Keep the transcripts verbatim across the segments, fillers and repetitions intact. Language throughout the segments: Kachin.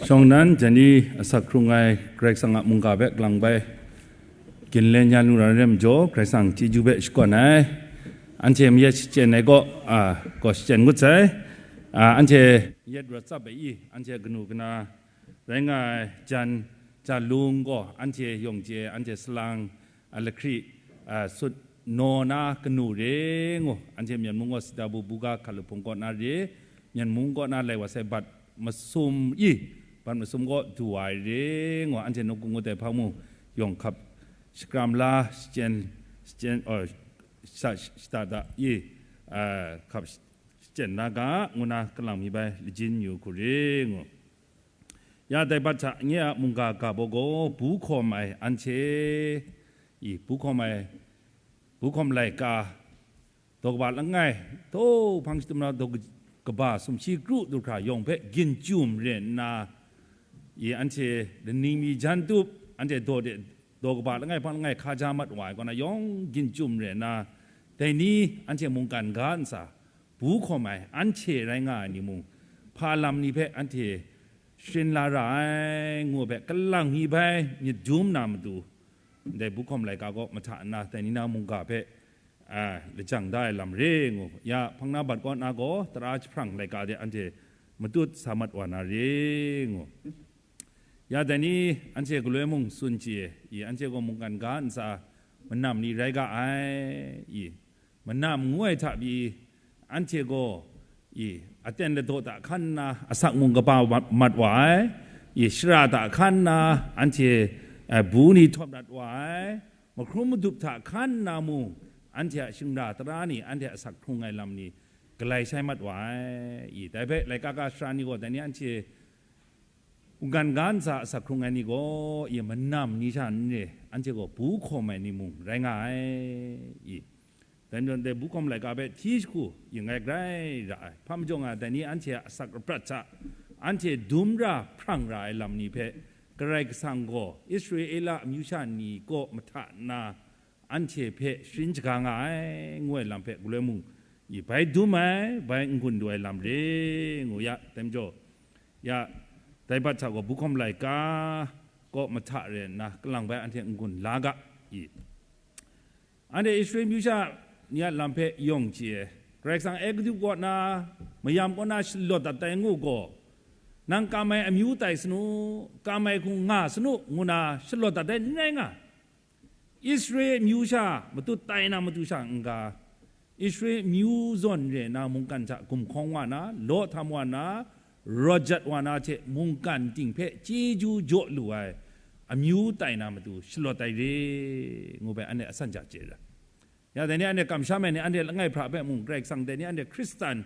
Shawng nnan, jan ni asak hkrung ai Karai Kasang a mungga hpe kalang bai ginlen ya lu na rai majaw, Karai Kasang chyeju hpe shakawn ai. Anhte mayat shachyen ai gaw, a, gaw shachyen ngut sai. A, anhte mayat rawt tsap ai i, anhte kanu kana rai nga ai jan, jan lung gaw, anhte yawng chye, anhte salang, a, lahkri, a, sut naw na kanu re ngu, anhte Myen mung gaw Sitabu buga hkalup hpung kaw na re, Myen mung kaw na lai wa sai bat masum i, bat masum gaw du wa ai re ngu, anhte nawku ngut ai hpang mu yawng hkap shakram la, shachyen, shachyen, oh, sha-, shata da i, a, hkap shachyen na ga, ngu na kalang mi bai lajin yu hku re ngu. Ya dai bat hta nye a mungga ga baw gaw bu hkawm ai anhte i, bu hkawm ai, bu hkawm laika, daw kaba langai, daw hpang shatup na daw kaba sumshi kru du hkra yawng hpe ginjum re nna, i, anhte laning mi jan tup, anhte daw de, daw kaba langai hpang langai hka ja mat wa ai kaw na yawng ginjum re nna, dai ni anhte mungkan ga ntsa, bu hkawm ai anhte rai nga ai ni mung, hpa lam ni hpe anhte sharin la ra ai, ngu hpe kalang mi bai myit dum na matu, ndai bu hkawm laika gaw mahta nna, dai ni na mungga hpe, a, lajang da ai lam re ngu, ya hpang na bat kaw na gaw, tara jahprang laika de anhte matut sa mat wa na re ngu. Ya dai ni anhte galoi mung tsun chye i, anhte gaw mungkan ga ntsa manam ni rai ga ai i, manam ngu ai hta pyi, anhte gaw, i, aten ladaw hta hkan nna asak mung kaba mat, mat wa ai, i, shara hta hkan nna anhte, eh, bu ni htawt mat wa ai, mahkrum madup hta hkan nna mung anhte a shingra tara ni, anhte asak hkrung ai lam ni galai shai mat wa ai, i, dai hpe laika ga sara ni gaw dai ni anhte mungkan ga ntsa asak hkrung ai ni gaw, i, manam ni sha n re, anhte gaw bu hkawm ai ni mung rai nga ai, i. Dai majaw, ndai bu hkawm laika hpe hti shagu yin ngai grai ra ai. Hpa majaw nga, dai ni anhte a asak laprat hta, anhte dum ra hprang ra ai lam ni hpe, Karai Kasang gaw Israela amyu sha ni kaw mahta nna, anhte hpe sharin shaga nga ai, ngu ai lam hpe galoi mung, i, bai dum ai, bai n-gun lu ai lam re, ngu ya, dai majaw, ya, dai bat hta gaw bu hkawm laika kaw mahta re nna, kalang bai anhte n-gun la ga, i. Anhte Israel myu sha ni a lam hpe yawng chye ai, Karai Kasang Egutu kaw na, mayam kaw na shalawt dat ai ngu gaw, nang kam ai amyu tai sanu, kam ai hku nga sanu, ngu na shalawt dat ai n rai nga. Israel myu sha matut tai na matu sha n-ga, Israel myu zawn re na mungkan hta gumhkawng wa na, law htam wa na, rawt jat wa na hte mungkan ting hpe chyeju jaw lu ai amyu tai na matu shalawt ai re, ngu bai anhte asan ja chye ra. Ya, dai ni anhte kamsham ai ni, anhte langai hpra hpe mung, Karai Kasang dai ni anhte Hkristan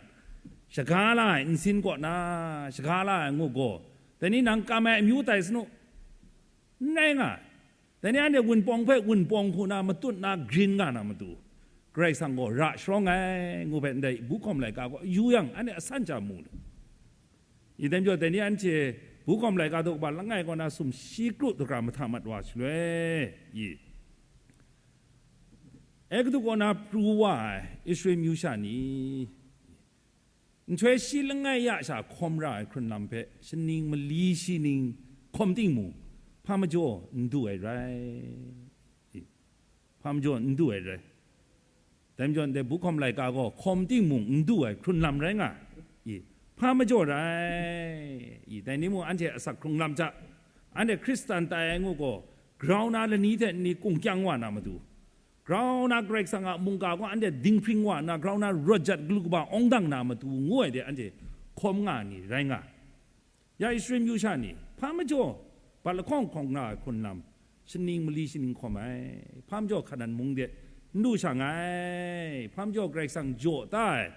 shaga la ai nsin kaw na, shaga la ai ngu gaw, dai ni nang kam ai amyu tai sanu, n rai nga ai. Dai ni anhte wunpawng hpe wunpawng hku na matut na grin nga na matu, Karai Kasang gaw ra sharawng ai, ngu hpe ndai bu hkawm laika gaw yu yang, anhte asan ja mu lu. I dai majaw, dai ni anhte bu hkawm laika daw kaba langai kaw na sumshi kru dagra mahta mat wa shaloi, i, Egutu kaw na pru wa ai Israel myu sha ni, nhtoi shi langai ya sha hkawm ra ai hkrun lam hpe shaning mali shi ning hkawm timung, hpa majaw n du ai rai. I, hpa majaw n du ai rai. Dai majaw, ndai bu hkawm laika gaw hkawm timung n du ai hkrun lam rai nga ai. I, hpa majaw rai. I, dai ni mung anhte asak hkrung lam hta, anhte Hkristan tai ai ngu gaw, grau na lani hte ni kungkyang wa na matu, grau na Karai Kasang a mungga gaw anhte dinghpring wa nna, grau na rawt jat galu kaba awng dang na matu ngu ai de anhte hkawm nga ai ni rai nga ai. Ya Israel myu sha ni, hpa majaw, bat lahkawng hkawng ra ai hkrun lam, shaning mali shaning hkawm ai, hpa majaw Hkanan mung de n lu shang ai, hpa majaw Karai Kasang jaw ta ai,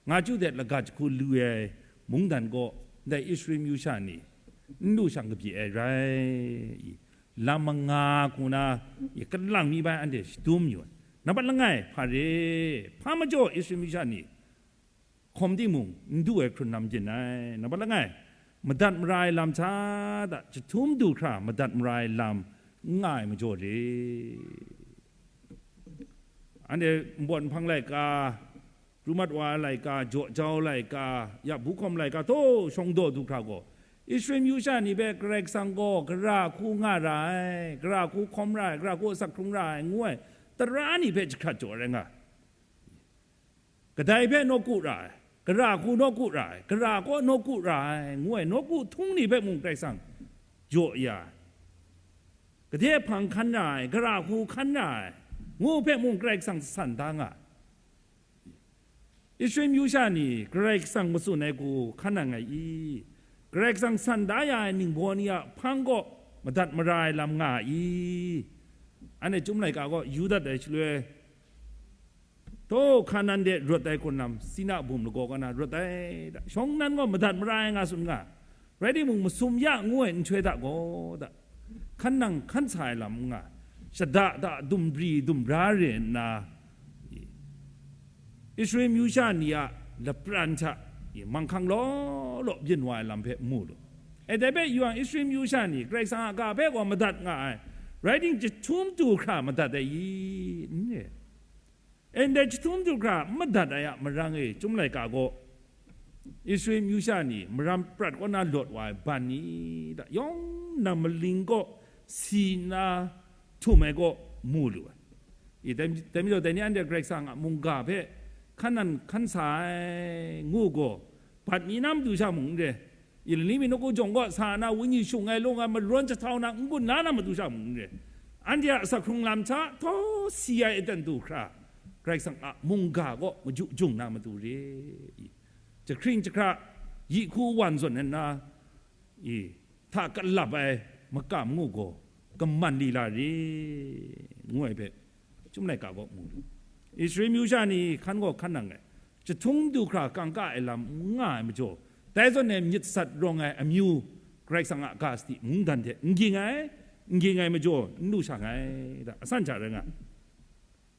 nga chyu de laga jahku lu ai mungdan gaw, ndai Israel myu sha ni, n lu shang kabye ai rai. Lam manga hku na, i, kalang mi bai anhte shadum yu ai. Nambat langai, hpa re, hpa majaw Israel myu sha ni hkawm timung, n du ai hkrun lam byin ai. Nambat langai, madat mara ai lam hta da jahtum du hkra madat mara ai lam n nga ai majaw re. Anhte npawt nhpang laika, pru mat wa ai laika, jaw jau laika, ya bu hkawm laika, htaw shawng daw du hkra gaw, Israel myu sha ni hpe Karai Kasang gaw gara hku nga ra ai, gara hku hkawm ra ai, gara hku asak hkrung ra ai, ngu ai tara ni hpe jahkrat jaw ai rai nga. Kadai hpe nawku ra ai, gara hku nawku ra ai, gara kaw nawku ra ai, ngu ai nawku htung ni hpe mung Karai Kasang jaw ya ai. Gade hpang hkan ra ai, gara hku hkan ra ai, ngu hpe mung Karai Kasang san da nga ai. Israel myu sha ni Karai Kasang matsun ai hku hkan nang ai i? Karai Kasang san da ya ai ningbaw ni a hpang kaw madat mara ai lam nga ai i? Anhte Chyum laika kaw yu dat ai shaloi, taw Hkanan de rawt ai hkunlam, Sina bum lagaw kaw na rawt ai da, shawng nnan gaw madat mara ai nga tsun nga, rai timung, masum ya ngu ai nhtoi hta gaw da, hkan nang hkan sa ai lam n nga, shada da dumri dumra re nna, Israel myu sha ni a lapran hta manghkang law law byin wa ai lam hpe mu lu. E dai hpe yu yang, Israel myu sha ni Karai Kasang a ga hpe gaw madat nga ai, rai timung, jahtum du hkra madat ai i? N re. E ndai jahtum du hkra n madat ai a marang e, Chyum laika gaw Israel myu sha ni maram prat kaw na lawt wa ai ban ni da, yawng nang maling kaw si nna htum ai kaw mu lu ai. I, dai, dai majaw, dai ni anhte Karai Kasang a mungga hpe hkan nan hkan sa ai ngu gaw, bat mi na matu sha mung n re, i, lani mi nawku jawng kaw sa na, wenyi shung ai, lung ai, marawn jahtau na, n-gun la na matu sha mung n re, anhte a asak hkrung lam hta htaw si ai aten du hkra, Karai Kasang a mungga kaw maju jung na matu re, i, jahkring jahkra, yi hku wan zawn nna, i, hta kalap ai makam ngu gaw, kaman lila re, ngu ai hpe, Chyum laika kaw mu lu. Israel myu sha ni hkan gaw hkan nang ai, jahtum du hkra kangka ai lam n nga ai majaw, dai zawn e myit sat rawng ai amyu, Karai Kasang a ga sadi mungdan hte n ging ai, n ging ai majaw, n lu sha nngai da, asan hta rai nga.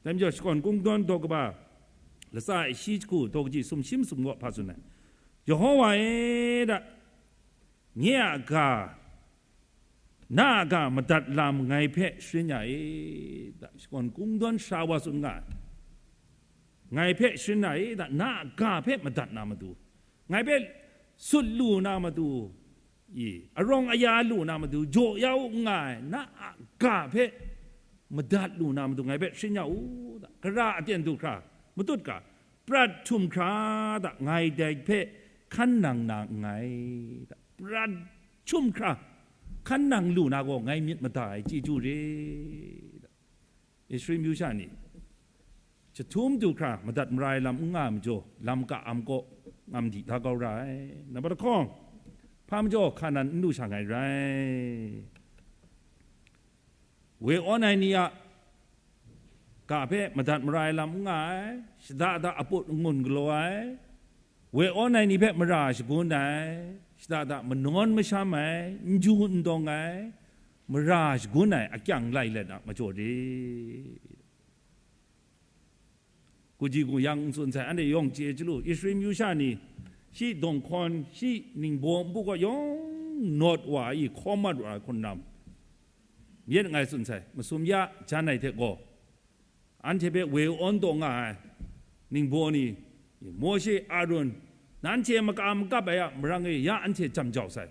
Dai majaw, Shakawn Kungdawn daw kaba latsa e shi jahku daw kaji sumshi masum gaw hpa tsun ai? Yawhawa e da, nye a ga, na a ga madat lam ngai hpe sharin ya e da, Shakawn Kungdawn sara wa tsun nga ai. Ngai hpe sharin ya e da, na a ga hpe madat na matu, ngai hpe sut lu na matu, i, arawng aya lu na matu, jaw ya u nga ai, na a ga hpe madat lu na matu, ngai hpe sharin ya u da, gara aten du hkra, matut ga, prat htum hkra da, ngai dai hpe hkan nang na nngai da, prat htum hkra hkan nang lu na gaw, ngai myit mada ai chyeju re da. Israel myu sha ni jahtum du hkra madat mara ai lam n nga ai majaw, lam ka am kaw ngam di da kau ra ai. Nambat lahkawng, hpa majaw Hkanan n lu sha nngai rai. Woi awn ai ni a ga hpe madat mara ai lam n nga ai, shada da aput angun galaw ai, woi awn ai ni hpe mara shagun ai, shada da manawn masham ai, n ju n dawng ai, mara shagun ai akyang lai let a majaw re. Kuji kuyang n tsun sai, anhte yawng chye chyalu, Israel myu sha ni, shi dawng hkawn, shi ningbaw npu kaw yawng nawt wa ai, hkawm mat wa ai hkunram, myit ngai tsun sai, masum ya jan ai hte gaw, anhte hpe woi awn taw nga ai ningbaw ni, Mawshe, Arun, nanhte maka makap ai a marang e ya anhte jam jau sai.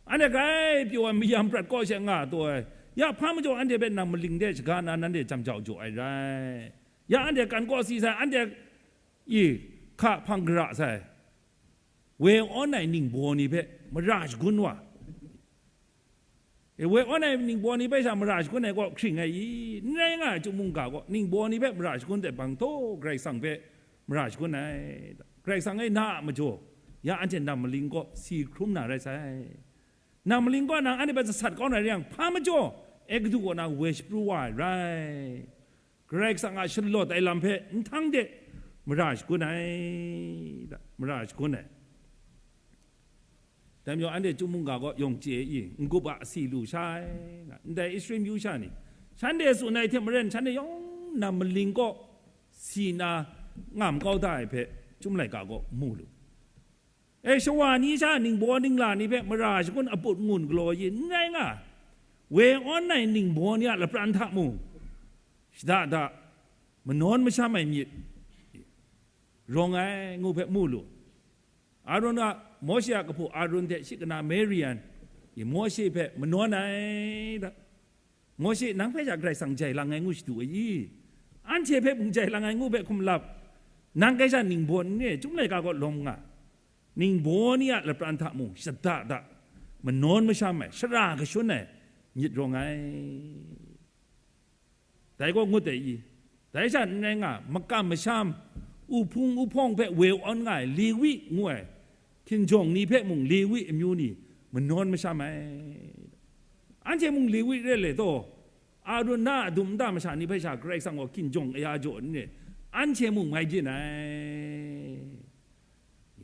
Anhte grai pyaw ai mayam prat kaw she nga taw ai, ya hpa majaw anhte hpe nang maling de shaga na nanhte jam jau jaw ai rai. Ya anhte kan kaw si sai, anhte i hka hpang gara sai. Woi awn ai ningbaw ni hpe mara shagun wa. E, woi awn ai ningbaw ni hpe sha mara shagun ai kaw hkring ai i? N rai nga ai, Chyum mungga gaw ningbaw ni hpe mara shagun ai hpang taw, Karai Kasang hpe mara shagun ai. Karai Kasang e na a majaw, ya anhte nam maling kaw si hkrum na rai sai. Nam maling kaw nang anhte hpe jasat kau na rai yang, hpa majaw Egutu kaw na woi shapru wa ai rai. Karai Kasang a shalawt ai lam hpe nhtang de mara shagun ai, da, mara shagun ai. Dai majaw anhte Chyum mungga gaw yawng chye i, n-gup a asi lu sha ai, nga, ndai Israel myu sha ni, shanhte tsun ai hte maren, shanhte yawng nam maling kaw si na ngam kau da ai hpe, Chyum laika gaw mu lu. E, shawa ni sha ningbaw ningla ni hpe mara shagun aput ngun galaw ai, n rai nga, woi awn ai ningbaw ni a lapran hta mung, shada da manawn masham ai myit rawng ai ngu hpe mu lu. Aron a, Mawshe a kahpu Aron hte shi kana Miriam, i Mawshe hpe manawn ai da. Mawshe, nang hpe sha Karai Kasang jai lang ai ngu shadu ai i? Anhte hpe mung jai lang ai ngu hpe hkum lap, nang hpe sha ningbaw ni e, Chyum laika kaw lawm nga, ningbaw ni a lapran hta mung shada da, manawn masham ai, shara kashun ai myit rawng ai. Dai gaw ngut ai i? Dai sha n rai nga, makam masham, uhpung uhpawng hpe weu awn nga ai Lewi ngu ai hkinjawng ni hpe mung Lewi amyu ni manawn masham ai. Anhte mung Lewi re le taw, Aron na a dum nta masha ni hpe sha Karai Kasang gaw hkinjawng aya jaw n re, anhte mung mai byin ai.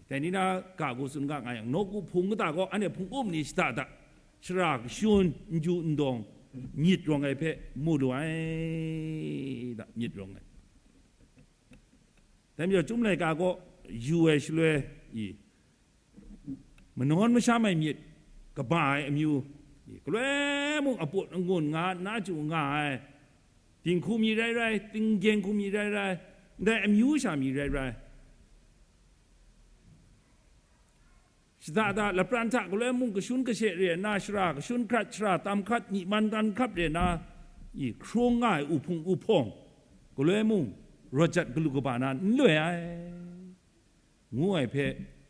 Dai ni na ga hku tsun ga nga yang, nawku hpung kata gaw anhte hpung up ni shada da, shara kashun, n ju n dawng, myit rawng ai hpe mu lu ai da, myit rawng ai. Dai majaw, Chyum laika kaw yu ai shaloi i, manawn masham ai myit kaba ai amyu, i, galoi mung aput angun nga nna chyu nga ai, dinghku mi rai rai, tinggyeng hku mi rai rai, ndai amyu sha mi rai rai, shada da lapran hta galoi mung kashun kashe re ai na, shara kashun hkrat, shara tam hkat, myi man dan hkap re ai na, i, hkrung nga ai uhpung uhpawng galoi mung rawt jat galu kaba na n loi ai, ngu ai hpe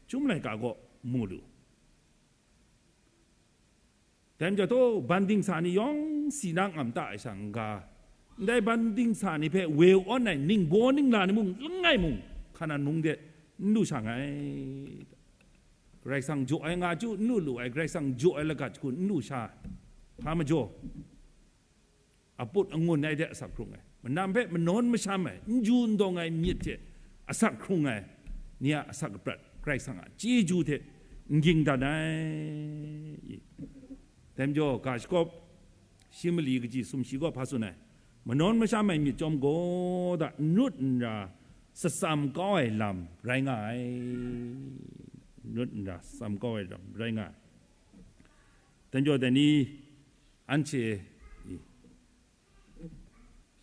Chyum laika kaw mu lu. Dai majaw, taw, ban dingsa ni yawng si na ngam ta ai sha n ga, ndai ban dingsa ni hpe weu awn ai ningbaw ningla ni mung langai mung, Hkanan mung de n lu sha nngai. Karai Kasang jaw ai nga chyu n lu lu ai, Karai Kasang jaw ai lagat hku n lu sha, hpa majaw, aput angun ai de asak hkrung ai, manam hpe manawn masham ai, n ju n dawng ai myit hte asak hkrung ai ni a asak aprat, Karai Kasang a chyeju hte n ging dat ai. Dai majaw, ga shakawp shi mali kaji sumshi gaw hpa tsun ai? Manawn masham ai myit chyawm gaw da, n rawt n ra, satsam kau ai lam rai nga ai. N rawt n ra, satsam kau ai lam rai nga ai. Dai majaw, dai ni anhte, i,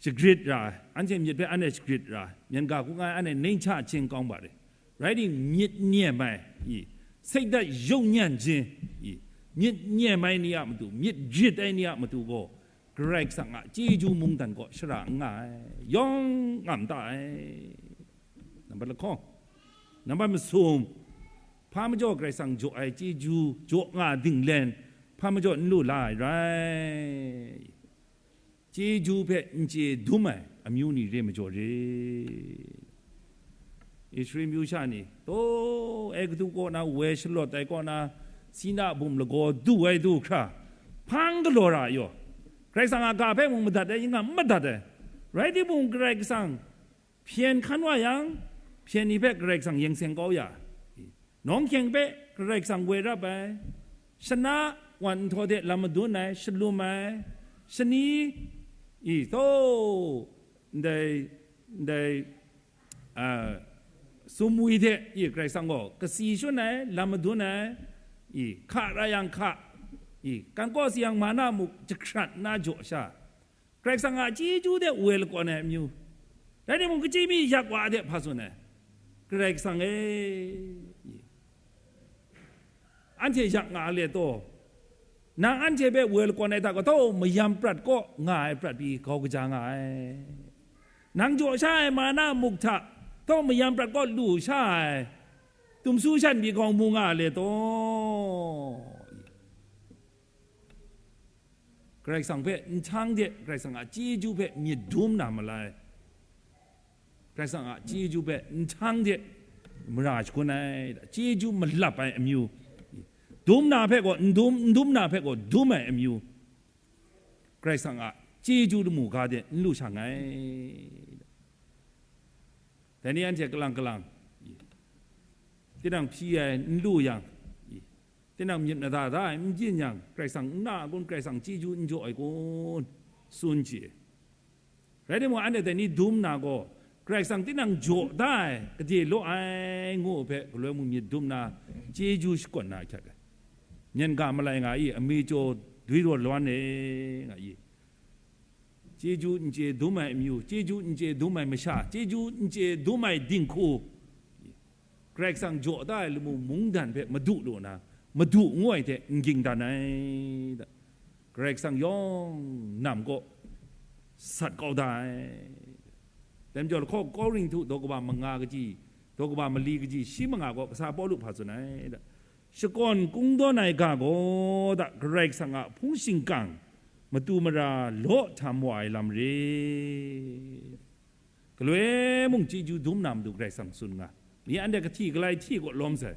shagrit ra ai, anhte myit hpe anhte shagrit ra ai, myen ga hku nga ai, anhte ning cha chyen kawng ba re. Rai timung, myit nem ai, i, စိတ်ဓာတ် ရုပ်ညံ့ခြင်း, i, myit nem ai ni a matu, myit grit ai ni a matu gaw, Karai Kasang a chyeju mungdan kaw shara n nga ai, yawng ngam ta ai. Nambat lahkawng, nambat masum, hpa majaw Karai Kasang jaw ai chyeju, jaw nga dinglen, hpa majaw n lu la ai rai. Chyeju hpe n chye dum ai amyu ni re majaw re. Israel myu sha ni, taw, Egutu kaw na woi shalawt ai kaw na, Sina bum lagaw du ai du hkra, hpang galaw ra ai yaw, Karai Kasang a ga hpe mung madat ai, yin nga n madat ai. Rai timung, Karai Kasang hpyen hkan wa yang, hpyen ni hpe Karai Kasang yeng seng kau ya, nawng hkyeng hpe Karai Kasang woi rap ai, shana wan nhtawh de lam madun ai, shalum ai, shani, i, taw, ndai, ndai, a, sumwi hte, i, Karai Kasang gaw kasi shun ai, lam madun ai, i, hka ra yang hka, i, kan kaw si yang mana muk jahkrat nna jaw sha, Karai Kasang a chyeju de woi lakawn ai amyu. Rai timung, kachyi mi yak wa de hpa tsun ai? Karai Kasang e, anhte yak nga le taw, nang anhte hpe woi lakawn ai hta gaw, taw, mayam prat kaw nga ai prat pyi grau kaja nga ai. Nang jaw sha ai mana muk hta, taw, mayam prat kaw lu sha ai tumsu shan pyi grau mu nga le taw. Karai Kasang hpe nhtang de, Karai Kasang a chyeju hpe myit dum na malai, Karai Kasang a chyeju hpe nhtang de mara shakun ai, chyeju malap ai amyu, dum na hpe gaw n dum, n dum na hpe gaw dum ai amyu, Karai Kasang a chyeju lamu ga de n lu sha nngai. Dai ni anhte kalang kalang, tinang hpyi ai n lu yang, tinang myit mada da ai n byin yang, Karai Kasang n na a kun, Karai Kasang chyeju n jaw ai kun, tsun chye. Rai timung, anhte dai ni dum na gaw, Karai Kasang tinang jaw da ai, gade law ai ngu hpe, galoi mung myit dum na, chyeju shakawn na ahkyak ai. Myen ga malai nga i, amicaw dwi raw lawan e, nga i. Chyeju n chye dum ai amyu, chyeju n chye dum ai masha, chyeju n chye dum ai dinghku, Karai Kasang jaw da ai lamu mungdan hpe madu lu na, madu ngu ai hte n ging dan ai. Karai Kasang yawng nam kaw sat kau da ai. Dai majaw lahkawng Korinhtu daw kaba manga kaji, daw kaba mali kaji shi manga gaw kasa Pawlu hpa tsun ai. Shakawn kungdawn ai ga gaw da Karai Kasang a hpung shingkang matu mara law htam wa ai lam re. Galoi mung chyeju dum na matu Karai Kasang tsun nga. Ni anhte kahti galai hti kaw lawm sai.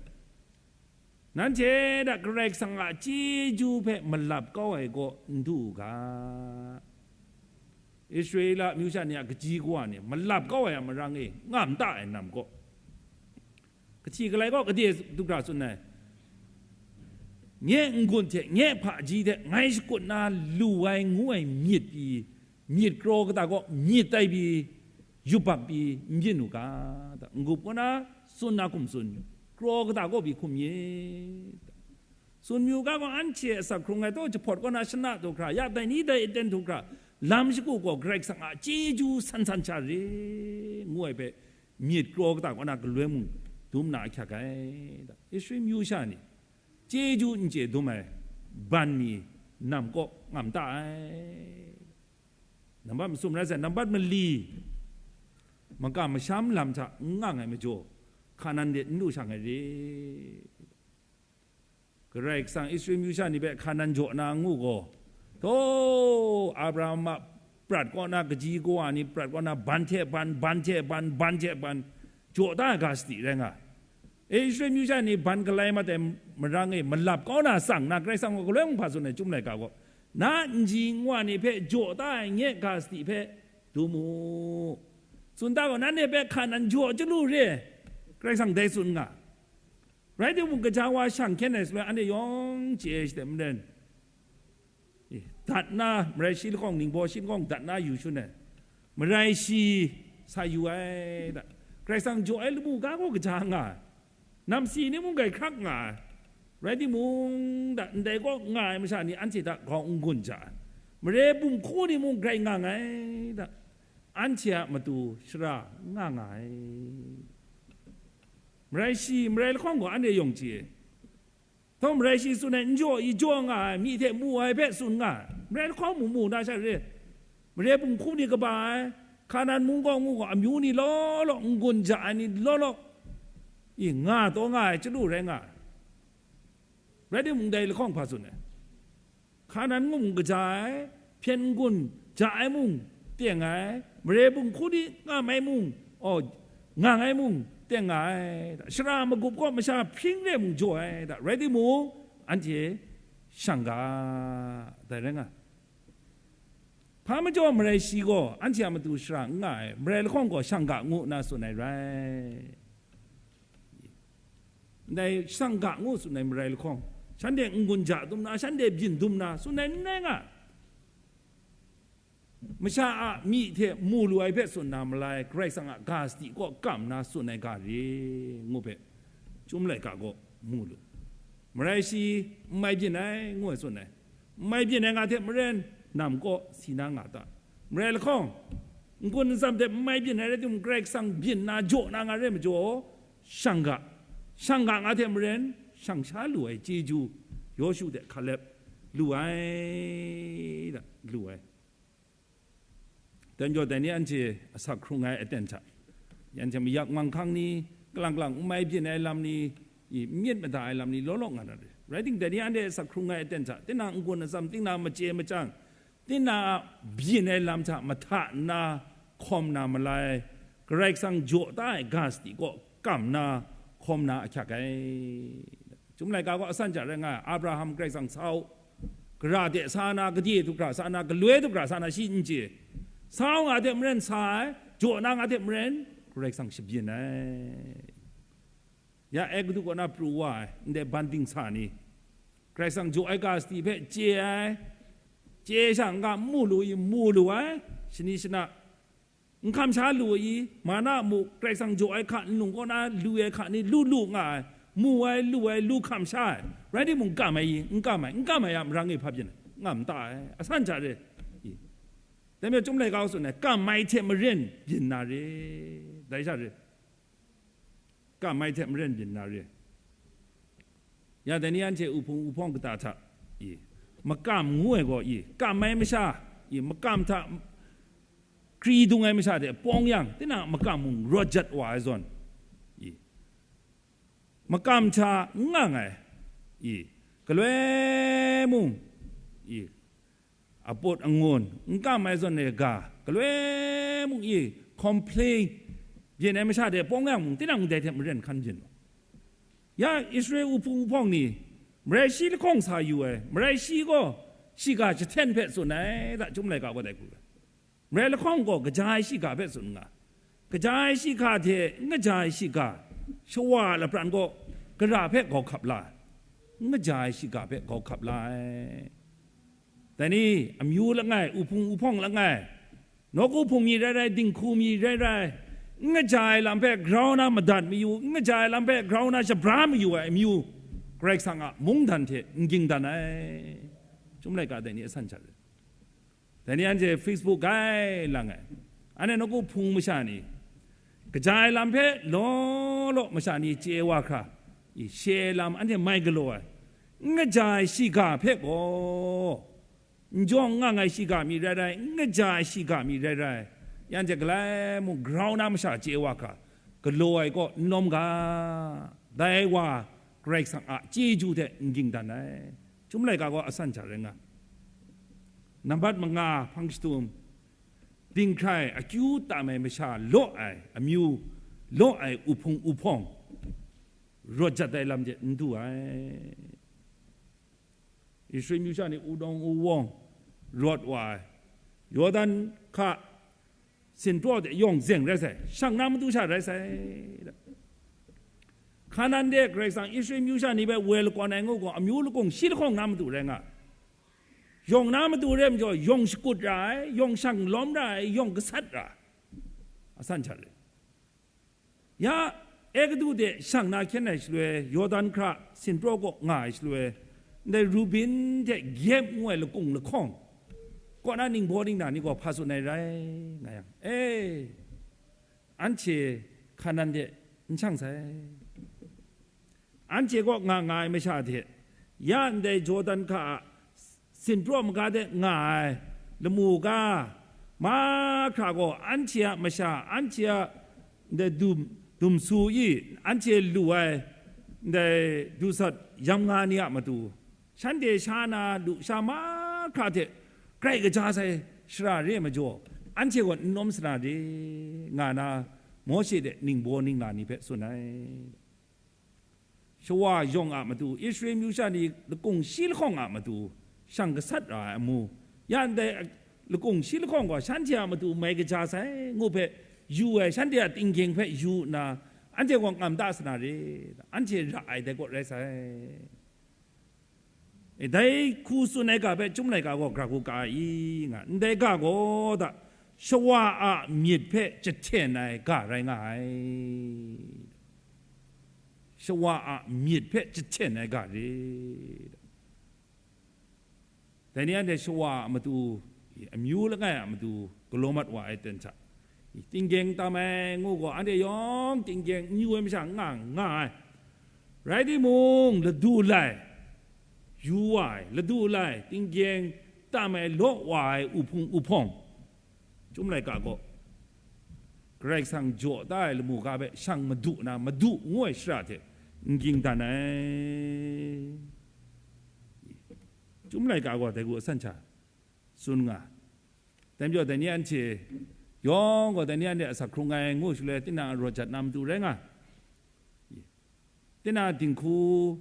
Nanhte da Karai Kasang a chyeju hpe malap kau ai kaw n du u ga. Israela amyu sha ni a kaji kawa ni malap kau ai a marang e ngam ta ai nam kaw. Kahti galai kaw kade du hkra tsun ai. Nye n-gun hte nye hpaji hte ngai shakut na lu ai ngu ai myit pyi, myit kraw kata kaw myit tai pyi, yubak pyi n byin u ga, da, n-gup kaw na, tsun na hkum tsun, kraw kata kaw pyi hkum myit, da. Tsun mayu ga gaw, anhte asak hkrung ai taw jahpawt kaw na shana taw hkra, ya dai ni dai aten taw hkra, lam shagu gaw Karai Kasang a chyeju san san sha re, ngu ai hpe, myit kraw kata kaw na galoi mung dum na ahkyak ai, da. Israel myu sha ni chyeju n chye dum ai ban mi nam kaw ngam ta ai. Nambat masum rai sai, nambat mali, makam masham lam hta n ngang ai majaw, Hkanan de n lu shang ai re. Karai Kasang Israel myu sha ni hpe Hkanan jaw na ngu gaw, taw, Abraham a prat kaw na kaji kawa ni, prat kaw na ban hte ban, ban hte ban, ban hte ban, jaw da ai ga sadi rai nga. E, Israel myu sha ni ban galai mat ai marang e malap kau na tsang na, Karai Kasang gaw galoi mung hpa tsun ai, Chyum laika gaw, na nji nwa ni hpe jaw da ai nye ga sadi hpe dum u. Tsun ta gaw, nanhte hpe Hkanan jaw chyalu re, Karai Kasang dai tsun nga. Rai timung, gaja wa shang hkyen ai shaloi anhte yawng chye ai shade maren, eh, dat na, marai shi lahkawng ningbaw shi lahkawng dat na yu shun ai, marai shi sa yu ai, da. Karai Kasang jaw ai lamu ga gaw gaja nga ai, namsi ni mung grai hkrak nga ai, rai timung, da, ndai kaw nga ai masha ni anhte hta grau n-gun ja ai, mare bum hku ni mung grai nga ai, da, anhte a matu shara n nga nga ai. Marai shi, marai lahkawng gaw anhte yawng chye. Htawng marai shi tsun ai, n jaw i jaw nga ai, myi hte mu ai hpe tsun nga ai, marai lahkawng mung mu na sha re. Mare bum hku ni kaba ai, Hkanan mung gaw ngu gaw, amyu ni law law, n-gun ja ai ni law law, i nga taw nga ai chyalu rai nga ai. Rai timung, dai lahkawng hpa tsun ai, Hkanan mung gaja ai, hpyen n-gun ja ai mung teng ai, mare bum hku ni ngam ai mung, aw, ngang ai mung teng nga ai, da, shara magup kaw masha hpring re mung jaw ai, da, rai timung, anhte shang ga, dai rai nga. Hpa majaw marai shi gaw anhte a matu shara n nga ai, marai lahkawng gaw shang ga ngu nna tsun ai rai. Ndai shang ga ngu tsun ai marai lahkawng, shanhte n-gun ja dum na, shanhte byin dum na, tsun ai n rai nga. Masha a myi hte mu lu ai hpe tsun na malai, Karai Kasang a ga sadi kaw kam na tsun ai ga re, ngu hpe, Chyum laika gaw mu lu. Marai shi n mai byin ai, ngu ai tsun ai. N mai byin ai nga hte maren, nam kaw si na nga ta? Marai lahkawng, n-gun n-tsam hte n mai byin ai rai timung, Karai Kasang byin na jaw na nga re majaw, shang ga, shang ga nga hte maren, shang sha lu ai chyeju, Yawshu hte Hkalep lu ai, da, lu ai. Dai majaw, dai ni anhte asak hkrung ai aten hta, anhte mayak manghkang ni, kalang kalang n mai byin ai lam ni, i, n myit mada ai lam ni law law nga na re. Rai timung, dai ni anhte asak hkrung ai aten hta, tinang n-gun atsam, tinang machye machyang, tinang a byin ai lam hta mahta nna hkawm na malai, Karai Kasang jaw da ai ga sadi kaw kam na hkawm na ahkyak ai. Chyum laika gaw asan hta rai nga ai, Abraham Karai Kasang sa u, gara de sa na, gade du hkra sa na, galoi du hkra sa na, shi n chye. Sa u nga hte maren sa ai, jaw na nga hte maren Karai Kasang shabyin ai. Ya Egutu kaw na pru wa ai, ndai ban dingsa ni, Karai Kasang jaw ai ga sadi hpe chye ai, chye sha n-ga n mu lu i, mu lu ai, shani shana, n hkam sha lu i, mana a mu, Karai Kasang jaw ai hka nlung kaw na lu ai hka ni lu lu nga ai, mu ai, lu ai, lu hkam sha ai, rai timung, kam ai i, n kam ai, n kam ai a marang e hpa byin ai, ngam ta ai, asan hta re i. Dai majaw, Chyum laika gaw tsun ai, kam ai hte maren byin na re, dai sha re. kam ai hte maren byin na re. Ya dai ni anhte uhpung uhpawng kata hta, i, makam ngu ai gaw, i, kam ai masha, i, makam hta kri dung ai masha hte pawng yang, tinang makam mung rawt jat wa ai zawn, i, makam hta n nga ai, i, galoi mung, i, aput angun n kam ai zawn e ga, galoi mung, i, complain byin ai masha hte pawng yang mung, tinang dai hte maren hkan byin. Ya Israel uhpung uhpawng ni, marai shi lahkawng sa yu ai, marai shi gaw shiga jahten hpe tsun ai, da Chyum laika gaw dai hku ai. Marai lahkawng gaw kaja ai shiga hpe tsun nga, kaja ai shiga hte n kaja ai shiga, shawa a lapran gaw gara hpe gau hkap la ai, n kaja ai shiga hpe gau hkap la ai. Dai ni, amyu langai, uhpung uhpawng langai, nawku hpung mi rai rai, dinghku mi rai rai, n kaja ai lam hpe grau na madat mayu, n kaja ai lam hpe grau na shabra mayu ai amyu, Karai Kasang a mungdan hte n ging dan ai. Chyum laika dai ni asan shat rit. Dai ni anhte Facebook gai lang ai, anhte nawku hpung masha ni, kaja ai lam hpe law law masha ni chye wa hkra, i, she ai lam anhte mai galaw ai, n kaja ai shiga hpe gaw, n jawng n ngang ai shiga mi rai rai, n kaja ai shiga mi rai rai, yan hte galai mung grau na masha chye wa hkra, galaw ai kaw n lawm ga, dai wa Karai Kasang a chyeju hte n ging dan ai. Chyum laika gaw asan sha rai nga. Nambat manga hpang shadum, dinghkrai akyu tam ai masha law ai amyu, law ai uhpung uhpawng, rawt jat ai lam hte n du ai. Israel myu sha ni wudawng uwawng rawt wa ai, Yawdan hka sinpraw de yawng zeng rai sai, shang na matu sha rai sai. Hkanan de Karai Kasang Israel myu sha ni hpe woi lakawn ai ngu gaw, amyu lakung shi lahkawng na matu rai nga, yawng na matu rai majaw, yawng shakut ra ai, yawng shang lawm ra ai, yawng gasat ra ai, asan sha rai. Ya, Egutu de shang na hkyen ai shaloi, Yawdan hkra sinpraw kaw nga ai shaloi, ndai Rubin hte Gad ngu ai lakung lahkawng kaw na ningbaw ningna ni gaw hpa tsun ai rai nga yang, e, anhte Hkanan de n shang sai. Anhte kaw nga nga ai masha hte, ya ndai Jordan hka a sinpraw maga de nga ai lamu ga mahkra gaw, anhte a masha, anhte a ndai dum, dumsu i, anhte lu ai ndai dusat yam nga ni a matu, shanhte sha na lusha mahkra hte grai kaja sai shara re ai majaw, anhte gaw n nawm sa na re, nga na Mawshe de ningbaw ningla ni hpe tsun ai. Shawa yawng a matu, Israel myu sha ni lakung shi lahkawng a matu, shang gasat ra ai amu, ya ndai lakung shi lahkawng gaw shanhte a matu mai kaja sai, ngu hpe yu ai, shanhte a tinggyeng hpe yu nna, anhte gaw ngam da sa na re, anhte ra ai dai kaw rai sai. E, dai hku tsun ai ga hpe Chyum laika gaw gara hku ka ai i, nga, ndai ga gaw da, shawa a myit hpe jahten ai ga rai nga ai. Shawa a myit hpe jahten ai ga re. Dai ni anhte shawa a matu, amyu langai a matu galaw mat wa ai ten hta, tinggyeng tam ai ngu gaw, anhte yawng tinggyeng n yu ai masha n nga, n nga ai. Rai timung, ladu lai, yu wa ai, ladu lai, tinggyeng tam ai, law wa ai uhpung uhpawng, Chyum laika gaw, Karai Kasang jaw da ai lamu ga hpe shang madu na, madu ngu ai shara hte n ging dan ai. Chyum laika gaw dai hku asan sha tsun nga. Dai majaw, dai ni anhte yawng gaw, dai ni anhte asak hkrung ai ngu shaloi, tinang a rawt jat na matu rai nga. Tinang dinghku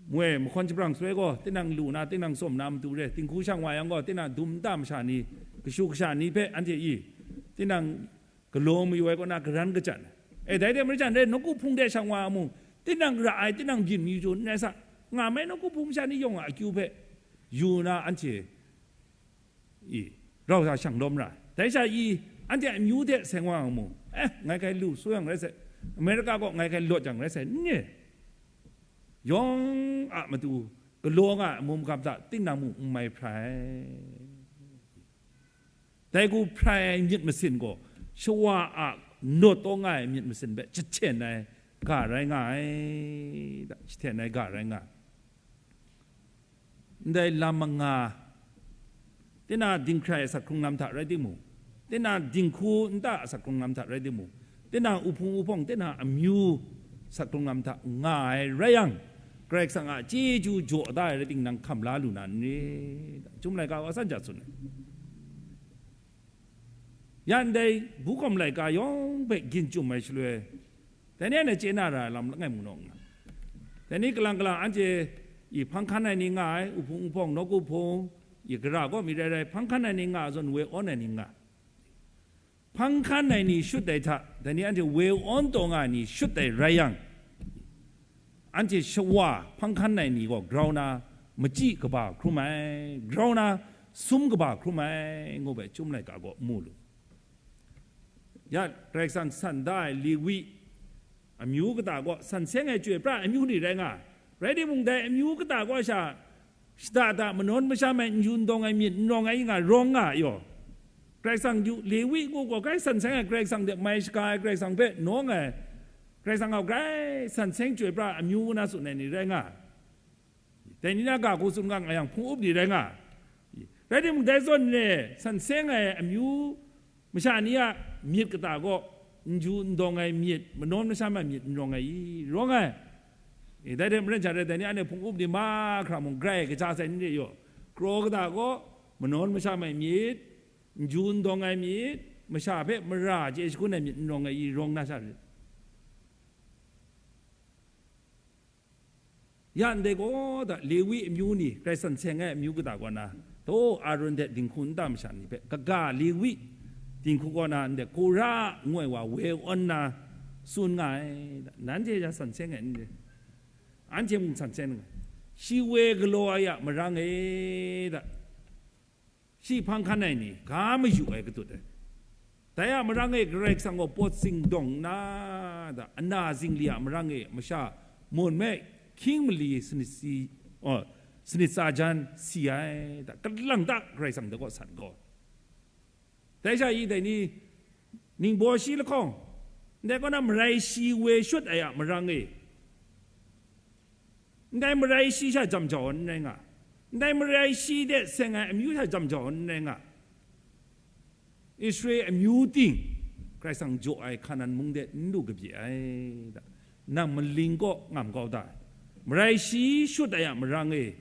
moi mahkawn shabrang shaloi gaw, tinang lu na, tinang tsawm na matu re, dinghku shang wa yang gaw, tinang dum nta masha ni, kashu kasha ni hpe anhte i, tinang galaw mayu ai kaw na garan kachyan ai. E, dai hte maren jan re, nawku hpung de shang wa ai mung, tinang ra ai, tinang byin mayu chyu n rai sa, nga mai nawku hpung masha ni yawng a akyu hpe yu na anhte i, rau sa shang lawm ra ai. Dai sha i, anhte a amyu de seng wa yang mung, eh, ngai hkai lu su yang rai sai, Amerika kaw ngai hkai lawt yang rai sai, n re. Yawng a matu galaw nga ai mum gam hta tinang mung n mai hprai. Dai hku hprai ai myit masin gaw, shawa a nawt taw nga ai myit masin hpe jahten ai ga rai nga ai, da, jahten ai ga rai nga ai. Ndai lam manga, tinang dinghkrai a sak hkrung lam hta rai timung, tinang dinghku nta a sak hkrung lam hta rai timung, tinang uhpung uhpawng, tinang amyu sak hkrung lam hta nga ai rai yang, Karai Kasang a chyeju jaw da ai rai ting, nang hkam la lu na n re? Chyum laika wa san ja tsun ai. Ya ndai bukhawm laika yawng hpe gin chyum ai shaloi, dai ni anhte chye na ra ai lam langai mung naw n nga. Dai ni kalang kalang anhte i hpang hkan ai ni nga ai, uhpung uhpawng, nawku hpung, i gara kaw mi rai rai, hpang hkan ai ni nga ai zawn, woi awn ai ni nga. Hpang hkan ai ni shut ai hta, dai ni anhte woi awn taw nga ai ni shut ai rai yang, anhte shawa hpang hkan ai ni gaw grau na, machyi kaba hkrum ai, grau na, sum kaba hkrum ai, ngu bai Chyum laika gaw mu lu. Ya, Karai Kasang san da ai Lewi amyu kata gaw san seng ai chyoi pra ai amyu ni rai nga ai. Rai timung, dai amyu kata gaw sha, shada da manawn masham ai, n-yu n dawng ai myit n rawng ai nga, rawng nga ai yaw. Karai Kasang yu, Lewi ngu gaw grai san seng ai, Karai Kasang hte mai shaga ai, Karai Kasang hpe nawng ai, Karai Kasang gaw grai san seng chyoi pra ai amyu ngu na tsun ai ni rai nga ai. Dai ni na ga hku tsun nga nga yang, hpung up ni rai nga ai. Rai timung, dai zawn re, san seng ai amyu masha ni a myit kata gaw, n-yu n dawng ai myit, manawn masham ai myit n rawng ai i? Rawng ai. E, dai hte maren sha rai, dai ni anhte hpung up ni mahkra mung grai kaja sai n re yaw. Kraw kata gaw, manawn masham ai myit, n-yu n dawng ai myit, masha hpe mara chye shangun ai myit n rawng ai i? Rawng na sha rit. Ya ndai gaw da, Lewi amyu ni, Karai san seng ai amyu kata kaw na, taw Aron hte dinghku nta masha ni hpe, kaga Lewi dinghku kaw na ndai Kora ngu ai wa woi awn na tsun nga ai, da, nanhte ya san seng ai n re? Anhte mung san seng nga ai. Shi woi galaw ai a marang e, da, shi hpang hkan ai ni ga mayu ai katut ai. Dai a marang e Karai Kasang gaw pawt singdawng nna, da, ana zingli a marang e masha mun me hkying mali sanit si, oh, sanit sa jan si ai, da, kalang ta Karai Kasang de gaw san gaw. Dai sha i dai ni, ningbaw shi lahkawng, ndai kaw na marai shi woi shut ai a marang e, ndai marai shi sha jam jau ai n rai nga, ndai marai shi de seng ai amyu sha jam jau ai n rai nga, Israel amyu ting Karai Kasang jaw ai Hkanan mung de n lu kabye ai, da, nang maling kaw ngam kau da ai. Marai shi shut ai a marang e,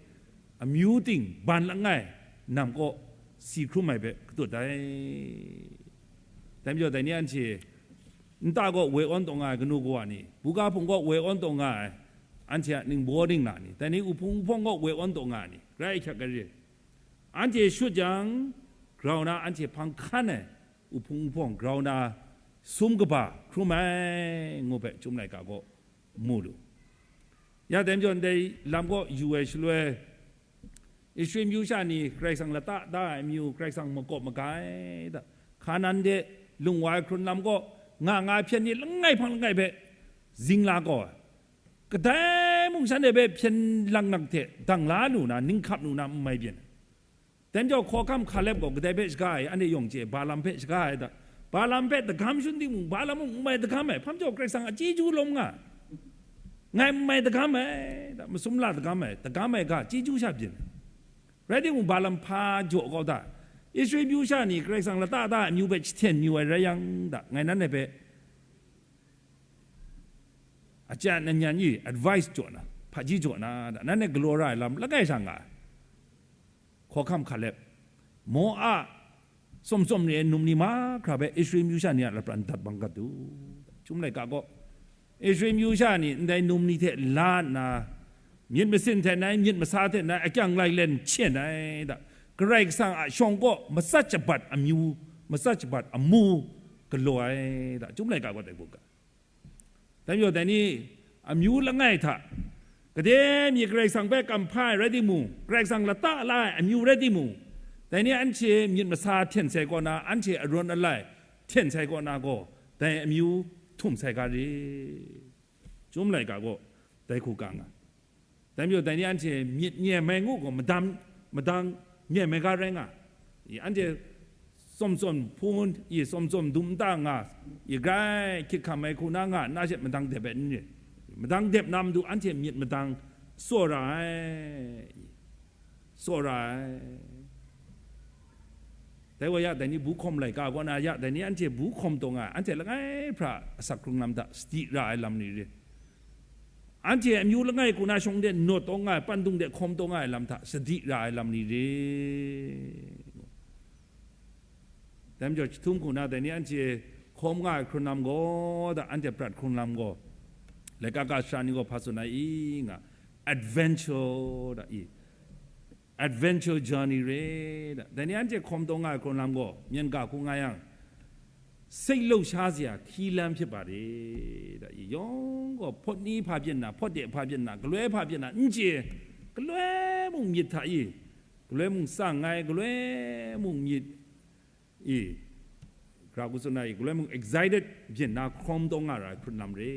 amyu ting ban langai, nam kaw si hkrum ai hpe katut ai. Dai majaw, dai ni anhte nta gaw woi awn taw nga ai kanu kawa ni, buga hpung gaw woi awn taw nga ai, anhte a ningbaw ningla ni, dai ni uhpung uhpawng gaw woi awn taw nga ai ni, grai ahkyak ai re. Anhte shut jang, grau na anhte hpang hkan ai, uhpung uhpawng grau na, sum kaba hkrum ai, ngu hpe Chyum laika gaw mu lu. Ya dai majaw, ndai lam kaw yu ai shaloi, Israel myu sha ni Karai Kasang lata da ai amyu, Karai Kasang makawp maga ai da, Hkanan de lung wa ai hkrun lam kaw nga nga ai hpyen ni langai hpang langai hpe zing la gaw ai. Kadai mung shanhte hpe hpyen lang nak hte dang la lu na, ning hkap lu na n mai byin. Dai majaw, hkawhkam Hkalep gaw kadai hpe shaga ai, anhte yawng chye, Balaam hpe shaga ai da. Balaam hpe dagam shun timung, Balaam mung n mai dagam ai, hpa majaw Karai Kasang a chyeju lawm nga ai. Ngai n mai dagam ai, da, masum la dagam ai, dagam ai ga chyeju sha byin ai. Rai timung, Balaam hpa jaw kau da. Israel myu sha ni Karai Kasang lata da ai amyu hpe jahten mayu ai rai yang, da, ngai nanhte hpe ajan anyan e advice jaw na, hpaji jaw na, da, nanhte galaw ra ai lam langai sha nga ai. Hkawhkam Hkalep, Moab, tsawm tsawm re ai num ni mahkra hpe Israel myu sha ni a lapran dat bang gat du. Chyum laika gaw, Israel myu sha ni ndai num ni hte la nna, myit masin hte nai, myit masa hte nai, akyang lailen hten ai da, Karai Kasang a shawng kaw matsat shabat amyu, matsat shabat amu galaw ai da, Chyum laika gaw dai hku ga. Dai majaw, dai ni amyu langai hta, gade mi Karai Kasang hpe kamhpa ai rai timung, Karai Kasang lata la ai amyu rai timung, dai ni anhte myit masa hten sai kaw na, anhte arawng alai hten sai kaw na gaw, dai amyu htum sai ga re. Chyum laika gaw dai hku ga nga. Dai majaw, dai ni anhte myit nyem ai ngu gaw, madam, madang nyem ai ga rai nga. I, anhte tsawm tsawm hpun, i tsawm tsawm dum nta nga, i grai hkyit hkam ai hku na nga, na she madang dep ai n re. Madang dep na matu anhte myit madang tsaw ra ai, tsaw ra ai. Dai wa ya, dai ni bu hkawm laika kaw na ya, dai ni anhte bu hkawm taw nga ai, anhte langai hpra asak hkrung lam hta sadi ra ai lam ni re. Anhte amyu langai hku na shawng de nawt taw nga ai, pandung de hkawm taw nga ai lam hta sadi ra ai lam ni re. Dai majaw, chyahtum hku na dai ni anhte hkawm nga ai hkrun lam gaw, da, anhte prat hkrun lam gaw, laika ga sara ni gaw hpa tsun ai i nga, adventure, da, i, adventure journey re, da. Dai ni anhte hkawm taw nga ai hkrun lam gaw, myen ga hku nga yang, စိတ်လှုပ်ရှားစရာ ခရီးလမ်းဖြစ်ပါတယ်, da. I yawng gaw, hpawt ni hpa byin na, hpawt de hpa byin na, galoi hpa byin na, n chye, galoi mung myit hta i, galoi mung tsang ai, galoi mung myit i, gra hku tsun ai, galoi mung excited byin na hkawm taw nga ra ai hkrun lam re.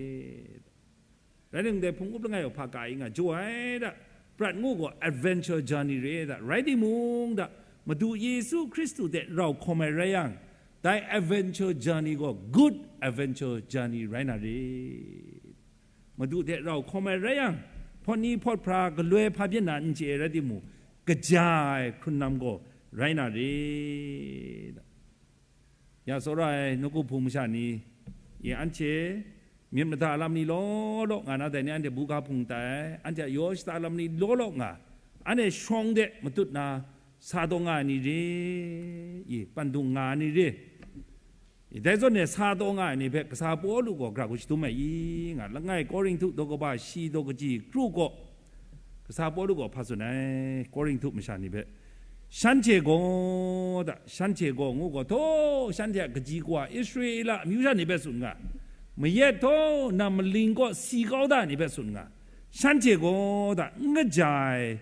Rai nang dai hpung up langai gaw hpa ka i nga, jaw ai da, prat ngu gaw adventure journey re da, rai timung da, Madu Yesu Hkristu hte rau hkawm ai rai yang, dai adventure journey gaw good adventure journey rai na re. Madu hte rau hkawm ai rai yang, hpawt ni hpawt hpra galoi hpa byin na n chye ai rai timung, kaja ai hkrun lam gaw rai na re. Ya tsawra ai nawku hpung masha ni, i anhte myit mada lam ni law law nga na dai ni anhte buga hpung tai, anhte a yaw shata lam ni law law nga, anhte shawng de matut na sa taw nga ai ni re, i pandung nga ai ni re. I dai zawn e sa taw nga ai ni hpe kasa Pawlu gaw gra hku shatum ai i nga, langai Korinhtu daw kaba shi daw kaji kru gaw, kasa Pawlu gaw hpa tsun ai, Korinhtu masha ni hpe, shanhte gaw da, shanhte gaw ngu gaw, htaw shanhte a kaji kawa Israela amyu sha ni hpe tsun nga, mayat htaw nam maling kaw si kau da ni hpe tsun nga, shanhte gaw da, n kaja ai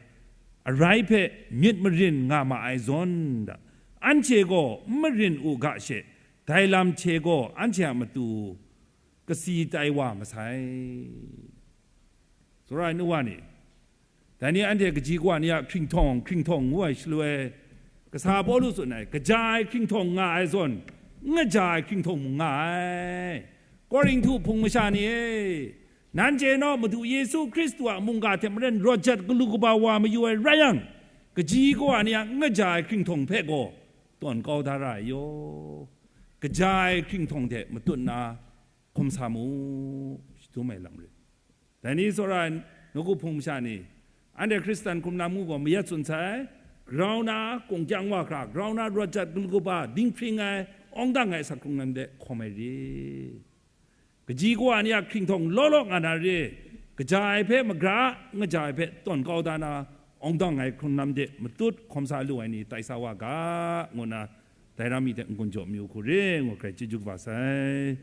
arai hpe myit marin nga ma ai zawn da, anhte gaw n marin u ga she, dai lam hte gaw anhte a matu kasi tai wa masai. Tsawra ai nu wa ni, dai ni anhte kaji kawa ni a hkringhtawng, hkringhtawng ngu ai shaloi, kasa Pawlu tsun ai, kaja ai hkringhtawng nga ai zawn, n kaja ai hkringhtawng mung nga ai. Korinhtu hpung masha ni e, nanhte naw Madu Yesu Hkristu a mungga hte maren rawt jat galu kaba wa mayu ai rai yang, kaji kawa ni a n kaja ai hkringhtawng hpe gaw tawn kau da ra ai yaw, kaja ai hkringhtawng hte matut na hkum sa mu, shatum ai lam rit. Dai ni tsawra ai nawku hpung masha ni, anhte Hkristan hkum lam ngu gaw mayat tsun sai, grau na kawng kyang wa hkra, grau na rawt jat galu kaba, dinghpring ai, awng dang ai asak hkrung lam de hkawm ai re. Kaji kawa ni a hkringhtawng law law nga na re, kaja ai hpe magra, n kaja ai hpe tawn kau da na, awng dang ai hkrun lam de matut hkawm sa lu ai ni tai sa wa ga, ngu na, dai ra mi hte n-gun jaw mayu hku re, ngu hkrai chyeju kaba sai.